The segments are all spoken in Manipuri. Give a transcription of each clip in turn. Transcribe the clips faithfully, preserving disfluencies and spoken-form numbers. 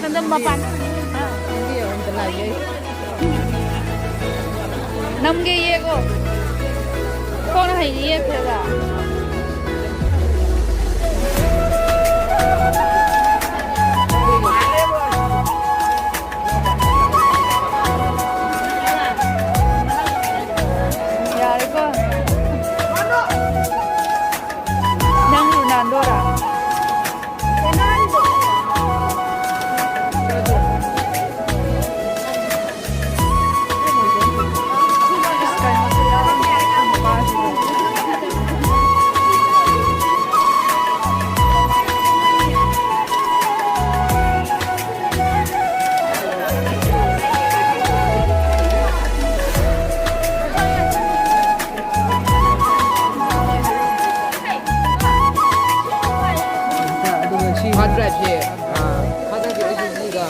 ꯍꯟꯗꯛ ꯃꯄꯥꯟ ꯅꯝꯒꯦ ꯌꯦꯡꯉꯣ꯫ ꯀꯣꯟꯅ ꯍꯩꯅꯤ ꯌꯦꯡꯈ꯭ꯔꯦꯕ꯫ ꯌꯥꯔꯦꯀꯣ? ꯅꯪ ꯔꯣꯅꯥꯜꯗꯣꯔꯥ? ꯑꯗꯨꯒ ꯁꯤ ꯍꯥꯔꯠ ꯗ꯭ꯔꯥꯏꯚꯁꯦ, ꯑꯥ, ꯍꯥꯔꯠ ꯗ꯭ꯔꯥꯏꯚꯁꯦ ꯑꯦꯁ ꯑꯦꯁ ꯗꯤꯒ,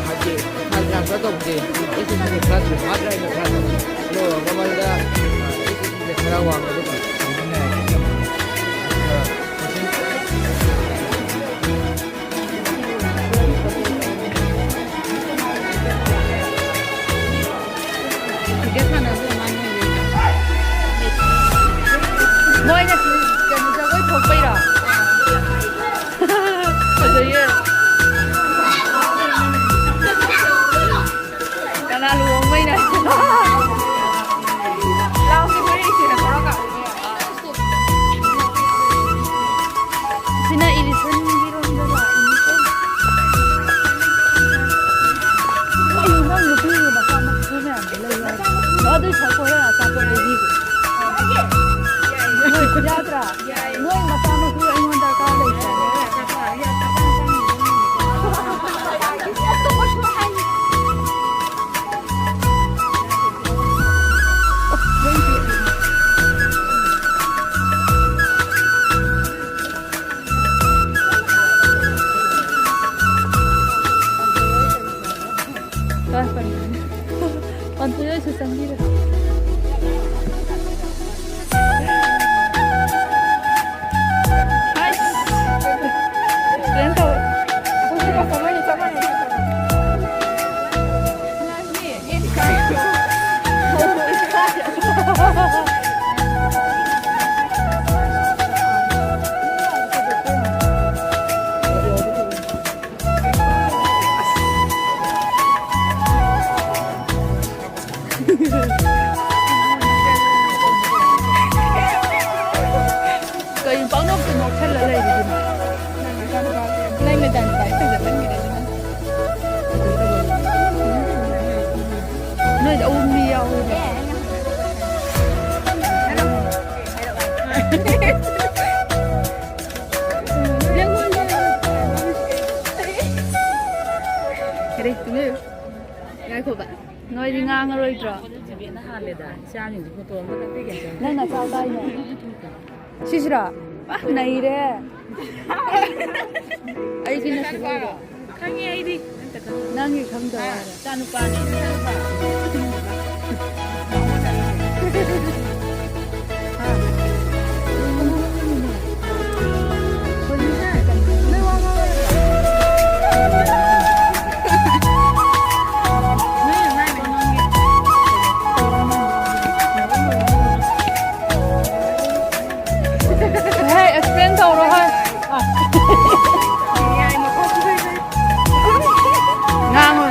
ꯍꯥꯏꯗꯤ, ꯍꯥꯔꯠ ꯗ꯭ꯔꯥꯏꯚꯇ ꯇꯧꯕꯁꯦ, ꯑꯦꯁ ꯑꯦꯁ ꯗꯤꯅ ꯈꯔ ꯊꯨꯏ, ꯍꯥꯔꯠ ꯗ꯭ꯔꯥꯏꯚꯅ ꯈꯔ ꯊꯨꯏ꯫ ꯑꯗꯣ ꯃꯃꯜꯗ, ꯑꯥ, ꯑꯦꯁ ꯑꯦꯁ ꯗꯤꯅ ꯈꯔ ꯋꯥꯡꯉꯦ ꯑꯗꯨꯒ꯫ ꯑꯗꯨꯒ ꯃꯁꯤ ꯀ꯭ꯔꯤꯀꯦꯠ ꯁꯥꯟꯅꯕꯗ ꯃꯥ ꯅꯣꯏꯔꯦ꯫ ꯃꯣꯏꯅ ꯀꯩꯅꯣ ꯖꯒꯣꯏ ꯊꯣꯛꯄꯩꯔꯣ? ꯐꯖꯩꯌꯦ꯫ ꯀꯅꯥ ꯂꯨꯍꯣꯡꯕꯩꯅꯣ? ꯂꯥꯎꯒꯤ ꯐꯨꯔꯤꯠ ꯁꯤꯅ ꯊꯣꯔꯛꯑꯣ꯫ ꯁꯤꯅ ꯏꯂꯤꯁꯟꯒꯤꯔꯣꯝꯗ ꯂꯥꯛꯏꯅꯤꯀꯣ꯫ ꯀꯩꯅꯣ ꯅꯪ ꯅꯨꯄꯤꯒꯤ ꯃꯆꯥ ꯃꯁꯨ ꯃꯌꯥꯝꯗꯣ ꯂꯩ ꯍꯥꯏꯗꯣ? ꯑꯗꯨꯏ ꯁꯔꯨꯛ ꯍꯣꯔꯦꯟ ꯑꯆꯥꯄꯣꯠ ꯂꯩꯕꯤꯒꯦ꯫ ꯅꯣꯏ ꯌꯥꯗ꯭ꯔꯥ? ꯅꯣꯏ ꯃꯆꯥ ꯃꯁꯨ ꯑꯩꯉꯣꯟꯗ ꯗꯔꯀꯥꯔ ꯂꯩꯇ꯭ꯔꯦ꯫ ꯄꯟꯊꯣꯏ ꯍꯣꯏꯁꯨ ꯆꯪꯕꯤꯔꯣ꯫ ꯀꯩꯅꯣ ꯇꯧꯋꯦ꯫ ꯑꯩꯈꯣꯏꯁꯨ ꯀꯁꯇꯃꯔꯅꯤ, ꯆꯞ ꯃꯥꯟꯅꯩ꯫ ꯀꯩꯅꯣ ꯄꯪꯅꯣꯛꯇ ꯅꯣꯛꯁꯜꯂ ꯂꯩꯔꯤꯗꯨꯅ? ꯅꯪ ꯅꯆꯥꯅꯨꯄꯥꯁꯦ ꯐꯖꯃꯟꯈꯤꯗꯅ꯫ ꯅꯣꯏꯗ ꯑꯎꯟꯕꯤ ꯌꯥꯎꯋꯦꯕ꯫ ꯀꯔꯤ? ꯇꯨꯃꯤꯟ ꯂꯩꯌꯨ꯫ ꯉꯥꯏꯈꯣꯕ꯫ ꯅꯣꯏꯗꯤ ꯉꯥꯡꯉꯔꯣꯏꯗ꯭ꯔꯣ? ꯅꯪ ꯅꯆꯥ ꯀꯥꯏꯅꯣ? ꯁꯤꯁꯤꯔꯣ? ꯑ, ꯅꯩꯔꯦ꯫ ꯑꯩꯒꯤꯅ ꯁꯤ ꯂꯧꯔꯣ꯫ ꯈꯪꯉꯦ ꯑꯩꯗꯤ꯫ ꯅꯪꯒꯤ ꯈꯪꯗꯕ ꯍꯥꯏꯔꯣ? ꯏꯆꯥꯅꯨꯄꯥꯅꯤ, ꯏꯆꯥꯅꯨꯄꯥ꯫ ꯍꯦ, explain ꯇꯧꯔꯣ ꯍꯦ꯫ ꯉꯥꯡꯉꯣ꯫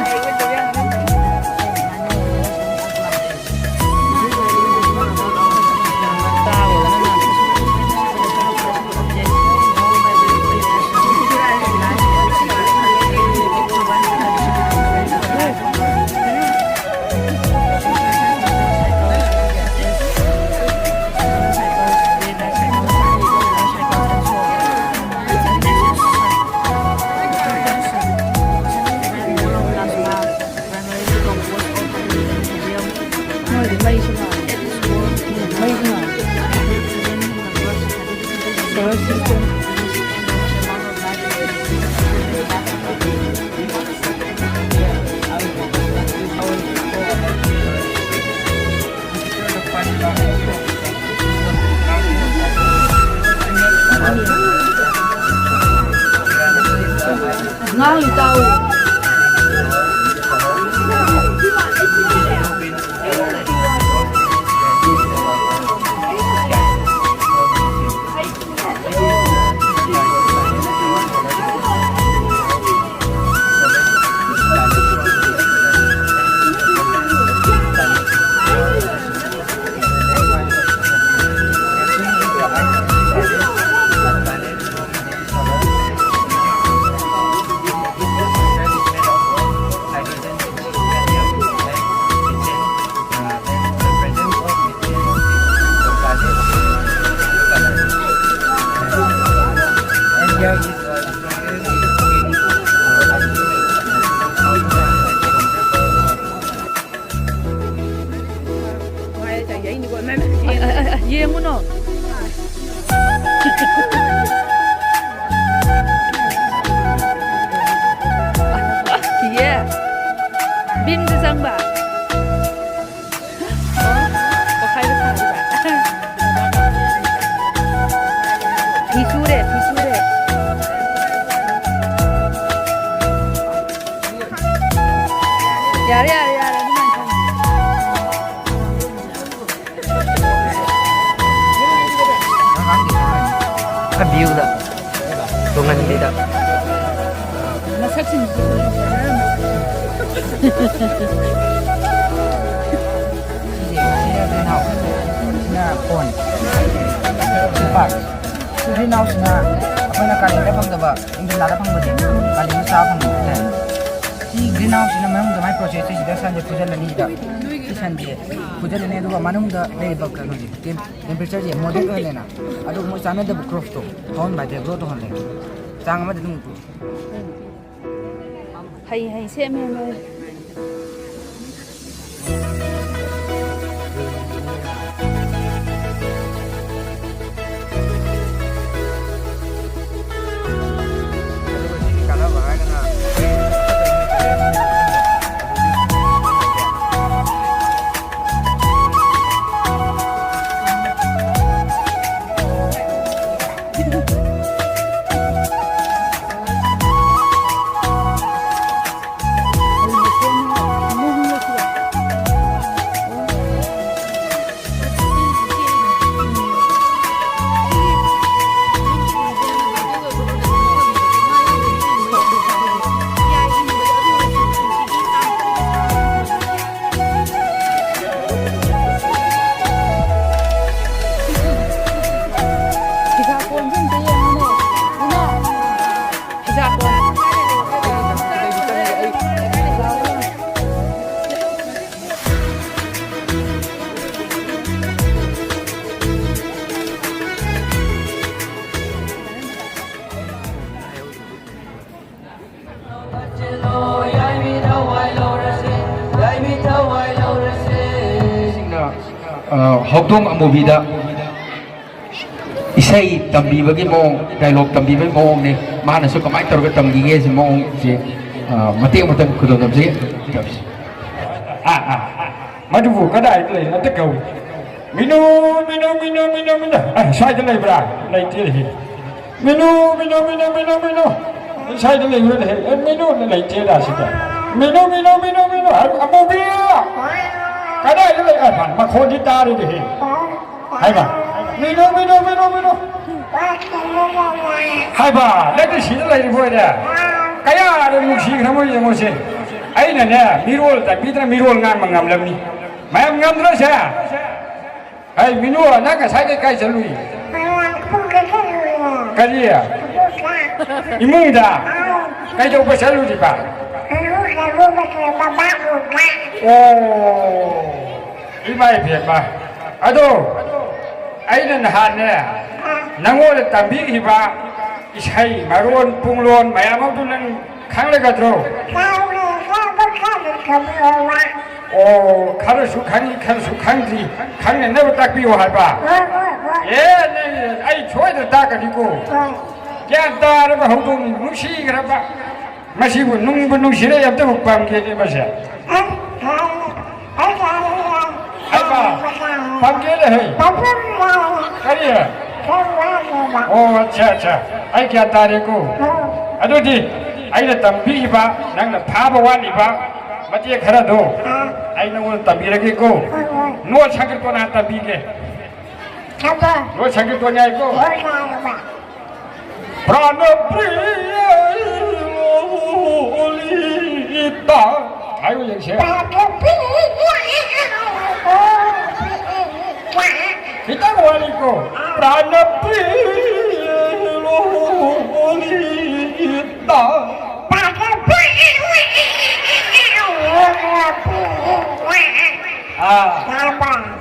ꯃꯣꯏꯗꯤ ꯃꯩꯁꯨ ꯉꯥꯜꯂꯦ꯫ ꯃꯩꯁꯨ ꯉꯥꯜꯂꯦ꯫ Solar system. ꯌꯦꯡꯉꯨꯅꯣ꯫ ꯌꯦ꯫ ꯕꯤꯝꯁꯨ ꯆꯪꯕ꯫ ꯑꯣ, ꯄꯣꯛꯈꯥꯏꯕ ꯁꯥꯔꯤꯕ꯫ ꯐꯤ ꯁꯨꯔꯦ, ꯐꯤ ꯁꯨꯔꯦ꯫ ꯌꯥꯔꯦ, ꯌꯥꯔꯦ, ꯌꯥꯔꯦ, ꯑꯗꯨꯃꯥꯏꯅ ꯊꯝꯃꯣ꯫ ꯈꯔ ꯚ꯭ꯌꯨꯗ ꯇꯣꯉꯥꯟꯕꯤꯗ꯫ ꯃꯁꯛꯁꯤꯡꯁꯤꯁꯨ ꯐꯖꯅ꯫ ꯁꯤꯁꯦ, ꯁꯤꯅ green house, ꯁꯤꯅ pond, ꯁꯤ park꯫ ꯁꯤ green houseꯁꯤꯅ ꯑꯩꯈꯣꯏꯅ ꯀꯥꯂꯦꯟꯗ ꯐꯪꯗꯕ, ꯏꯪꯊꯝꯊꯥꯗ ꯐꯪꯕꯁꯦ, ꯀꯥꯂꯦꯟꯗ ꯆꯥꯕ ꯐꯪꯕ ꯍꯥꯏꯇꯥꯔꯦ꯫ ꯁꯤ green houseꯁꯤꯅ ꯃꯅꯨꯡꯗ ꯃꯥꯏ processꯁꯦ ꯁꯤꯗ ꯁꯟꯁꯦ ꯐꯨꯖꯜꯂꯅꯤ, ꯁꯤꯗ꯫ ꯁꯤ ꯁꯟꯁꯦ ꯐꯨꯖꯜꯂꯅꯤ, ꯑꯗꯨꯒ ꯃꯅꯨꯡꯗ ꯂꯩꯔꯤꯕ ꯀꯩꯅꯣꯁꯦ, tem-, temperatureꯁꯦ moderate ꯑꯣꯏꯍꯜꯂꯦꯅ꯫ ꯑꯗꯨꯒ ꯃꯣꯏ ꯆꯥꯟꯅꯗꯕ cropsꯇꯣ ꯍꯧꯍꯟꯕ ꯍꯥꯏꯗꯤ growth ꯇꯧꯍꯜꯂꯦ꯫ ꯆꯥꯡ ꯑꯃꯗ ꯑꯗꯨꯝ꯫ ꯍꯩ, ꯍꯩ ꯁꯦꯝꯃꯦ ꯃꯣꯏ꯫ ꯁꯤꯡꯅ, ꯑ, ꯍꯧꯗꯣꯡ ꯑꯃꯨꯕꯤꯗ ꯏꯁꯩ ꯇꯝꯕꯤꯕꯒꯤ ꯃꯑꯣꯡ, ꯗꯥꯏꯂꯣꯛ ꯇꯝꯕꯤꯕꯒꯤ ꯃꯑꯣꯡꯅꯤ꯫ ꯃꯥꯅꯁꯨ ꯀꯃꯥꯏꯅ ꯇꯧꯔꯒ ꯇꯝꯈꯤꯒꯦ ꯁꯤ ꯃꯑꯣꯡꯁꯦ, ꯑ, ꯃꯇꯦꯛ ꯑꯃꯇꯪ ꯈꯨꯗꯣꯜ ꯇꯝꯖꯒꯦ꯫ ꯑꯥ, ꯑꯥ, ꯑꯥ꯫ ꯃꯗꯨꯕꯨ ꯀꯗꯥꯏꯗ ꯂꯩ? ꯑꯝꯇ ꯀꯧꯏ꯫ ꯃꯤꯅꯨ, ꯃꯤꯅꯨ, ꯃꯤꯅꯨ, ꯃꯤꯅꯨ, ꯃꯤꯅꯨ꯫ ꯑꯦ, ꯁ꯭ꯋꯥꯏꯗ ꯂꯩꯕ꯭ꯔꯥ? ꯂꯩꯇꯦ꯫ ꯃꯤꯅꯨ, ꯃꯤꯅꯨ, ꯃꯤꯅꯨ, ꯃꯤꯅꯨ, ꯃꯤꯅꯨ꯫ ꯁ꯭ꯋꯥꯏꯗ ꯂꯩꯕ꯭ꯔꯥ? ꯑꯦ, ꯃꯤꯅꯨ ꯂꯩꯇꯦꯗ ꯁꯤꯗ꯫ ꯃꯤꯅꯨ, ꯃꯤꯅꯨ, ꯃꯤꯅꯨ, ꯃꯤꯅꯨ꯫ ꯑꯃꯨꯕꯤ! ꯀꯗꯥꯏꯗ ꯂꯩ? ꯑꯦ, ꯃꯈꯣꯟꯗꯤ ꯇꯥꯔꯦꯅꯦꯍꯦ꯫ ꯍꯥꯏꯕ꯫ ꯃꯤꯅꯨ, ꯃꯤꯅꯨ, ꯃꯤꯅꯨ, ꯃꯤꯅꯨ꯫ ꯍꯥꯏꯕ, ꯅꯪꯗꯤ ꯁꯤꯗ ꯂꯩꯔꯤꯕ ꯑꯣꯏꯔꯦ꯫ ꯀꯌꯥꯗ ꯅꯨꯡꯁꯤꯈ꯭ꯔꯕ ꯌꯦꯡꯉꯨꯁꯦ꯫ ꯑꯩꯅꯅꯦ, ꯃꯤꯔꯣꯜ ꯇꯝꯕꯤꯗꯅ ꯃꯤꯔꯣꯜ ꯉꯥꯡꯕ ꯉꯝꯂꯝꯅꯤ꯫ ꯃꯌꯥꯝ ꯉꯝꯗ꯭ꯔꯣꯁꯦ? ꯍꯩ, ꯃꯤꯅꯨ, ꯅꯪ ꯉꯁꯥꯏꯗꯩ ꯀꯥꯏ ꯆꯠꯂꯨꯏ? ꯀꯔꯤ? ꯏꯃꯨꯡꯗ? ꯀꯩꯗꯧꯕ ꯆꯠꯂꯨꯔꯤꯕ? ꯑꯣ꯫ ꯏꯃꯥ ꯏꯕꯦꯝꯃ, ꯑꯗꯣ ꯑꯩꯅ ꯅꯍꯥꯟꯅꯦ ꯅꯪꯉꯣꯟꯗ ꯇꯝꯕꯤꯈꯤꯕ ꯏꯁꯩ ꯃꯔꯣꯟ ꯄꯨꯡꯂꯣꯟ ꯃꯌꯥꯝ ꯑꯃꯗꯨ ꯅꯪ ꯈꯪꯂꯒꯗ꯭ꯔꯣ? ꯑꯣ, ꯈꯔꯁꯨ ꯈꯪꯉꯤ, ꯈꯔꯁꯨ ꯈꯪꯗ꯭ꯔꯤ, ꯈꯪꯅꯅꯕ ꯇꯥꯛꯄꯤꯌꯨ ꯍꯥꯏꯕ? ꯑꯦ, ꯅꯪ, ꯑꯩ ꯁꯣꯏꯗꯅ ꯇꯥꯛꯀꯅꯤꯀꯣ꯫ ꯒ꯭ꯌꯥꯟ ꯇꯥꯔꯕ ꯍꯧꯗꯣꯡ ꯅꯨꯡꯁꯤꯈ꯭ꯔꯕ꯫ ꯃꯁꯤꯕꯨ ꯅꯨꯡꯕꯨ ꯅꯨꯡꯁꯤꯔꯦ, ꯑꯝꯇꯕꯨ ꯄꯥꯝꯒꯦꯅꯦ ꯃꯁꯦ꯫ ꯍꯥꯏꯕ, ꯄꯥꯝꯒꯦꯅꯦ ꯍꯩ꯫ ꯀꯔꯤ? ꯑꯣ, ꯑꯠꯆꯥ, ꯑꯠꯆꯥ꯫ ꯑꯩ ꯒ꯭ꯌꯥꯟ ꯇꯥꯔꯦꯀꯣ꯫ ꯑꯗꯨꯗꯤ ꯑꯩꯅ ꯇꯝꯕꯤꯈꯤꯕ, ꯅꯪꯅ ꯐꯥꯕ ꯋꯥꯠꯂꯤꯕ ꯃꯇꯦꯛ ꯈꯔꯗꯣ ꯑꯩ ꯅꯉꯣꯟꯗ ꯇꯝꯕꯤꯔꯒꯦꯀꯣ꯫ ꯅꯣꯠ ꯁꯪꯀ꯭ꯔꯤꯇꯣꯟ ꯍꯥꯟꯅ ꯇꯝꯕꯤꯒꯦ꯫ ꯅꯣꯠ ꯁꯪꯀ꯭ꯔꯤꯇꯣꯟ ꯌꯥꯏꯀꯣ? ꯄ꯭ꯔꯥꯅ ꯄ꯭ꯔꯤꯌ ꯂꯣꯂꯤꯇꯥ꯫ ꯍꯥꯏꯌꯨ ꯌꯦꯡꯁꯦ꯫ ꯈꯤꯇꯪ ꯋꯥꯠꯂꯤꯀꯣ꯫ ꯄ꯭ꯔꯥꯅ ꯄ꯭ꯔꯤꯌ ꯂꯣꯂꯤꯇꯥ꯫ ꯑꯥ꯫